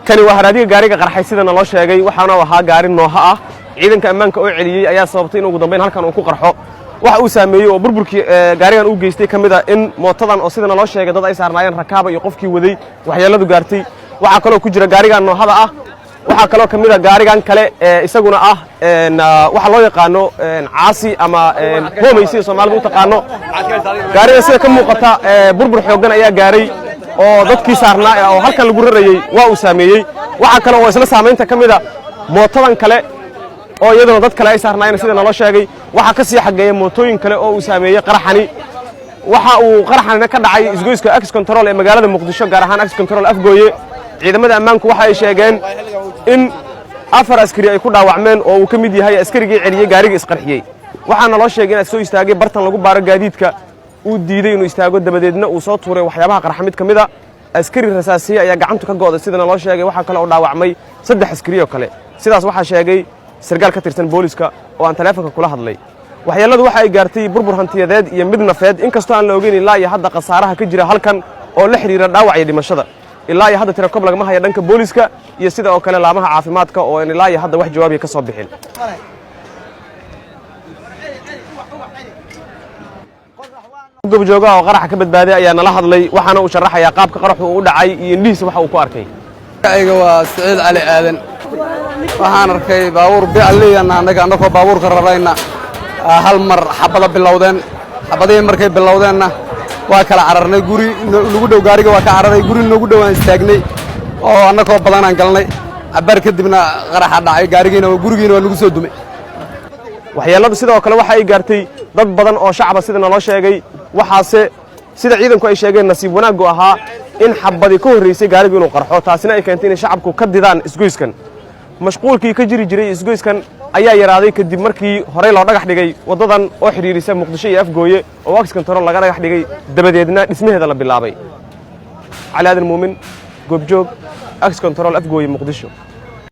Kani waa haraadiga gaariga qarxay sida naloo sheegay, waxaana ahaa gaari Noah ah. Ciidanka ammaanka oo celiyey ayaa sababtay in ugu dambayn halkan uu ku qarxo. Waxa uu saameeyey oo burburkii gaarigan uu geystay ka mid a in mootadan oo sida naloo sheegay dad ay saarnaayeen rakaaba iyo qofkii waday waxyeelladu gaartay. Waxaa kaloo ku jira gaarigan Noahda ah. Waxaa kaloo ka mid a gaarigan kale ee isaguna ah waxa loo yaqaano caasi ama hoomey sida Soomaalidu u taqaano. Gaariga sida ka muuqata burbur xooggan ayaa gaaray oo dadkii saarnaa oo halkan lagu rarayey waa uu saameeyey. Waxaa kale oo isla saamaynta ka mid a mootadan kale oo iyaduna dad kale ay saarnaayeen sida naloo sheegay. Waxaa ka sii xageeya mootooyin kale oo uu saameeyey qaraxani. Waxa uu qaraxanina ka dhacay isgoyska Ex Control ee magaalada Muqdisho, gaar ahaan Ex Control Afgooye. Ciidamada ammaanku waxa ay sheegeen in 4 askari ay ku dhaawacmeen oo uu ka mid yahay askarigii celiyey gaarigii isqarxiyey. Waxaa naloo sheegay inaad soo istaagay bartan lagu baaro gaadiidka, uu diiday inuu istaago, dabadeedna uu soo tuuray waxyaabaha qarxa mid ka mid a. Askari rasaasiye ayaa gacantu ka go'day sida naloo sheegay. Waxaa kale oo dhaawacmay 3 askari oo kale. Sidaas waxaa sheegay sarkaal ka tirsan booliska oo aan taleefonka kula hadlay. Waxyeelladu waxa ay gaartay burbur hantiyadeed iyo mid nafeed, inkastoo aan la ogeyn ilaa iyo hadda khasaaraha ka jira halkan oo la xidhiira dhaawac iyo dhimashada. Ilaa iyo hadda tirakob lagama haya dhanka booliska iyo sida oo kale laamaha caafimaadka oo aan ilaa iyo hadda wax jawaabiya ka soo bixin. Gobjoogaha oo qaraxa ka badbaaday ayaa nala hadlay, waxaana uu sharaxayaa qaabka qaraxu uu u dhacay iyo indhihiisa waxa uu ku arkay. Magacayga waa Siciid Cali Aadan. Waxaan arkay baabuur bialiyana annaga annagoo baabuurka rarayna hal mar xabada bilowdeen. Xabadihii markay bilowdeenna waa kala cararnay. Guri nagu dhow gaariga waa ka cararay, guri nagu dhow aan istaagnay oo annagoo badanaan galnay. Cabbaar kadibna qaraxa dhacay, gaarigiina gurigiina waa nagu soo dumay. Waxyeelladu sidoo kale waxa ay gaartay dad badan oo shacaba sida naloo sheegay. Waxaase sida ciidanku ay sheegeen nasiib wanaaggu ahaa in xabadi ka horraysay gaarigu inuu qarxo, taasina ay keentay inay shacabku ka didaan isgoyskan. Mashquulkii ka jiri jiray isgoyskan ayaa yaraaday kadib markii horey loo dhagax dhigay waddadan oo xidhiirisa Muqdisho iyo Afgooye oo Ex Control laga dhagax dhigay, dabadeedna dhismaheeda la bilaabay. Cali Aadan Muumin, Goobjoog, Ex Control, Afgooye, Muqdisho.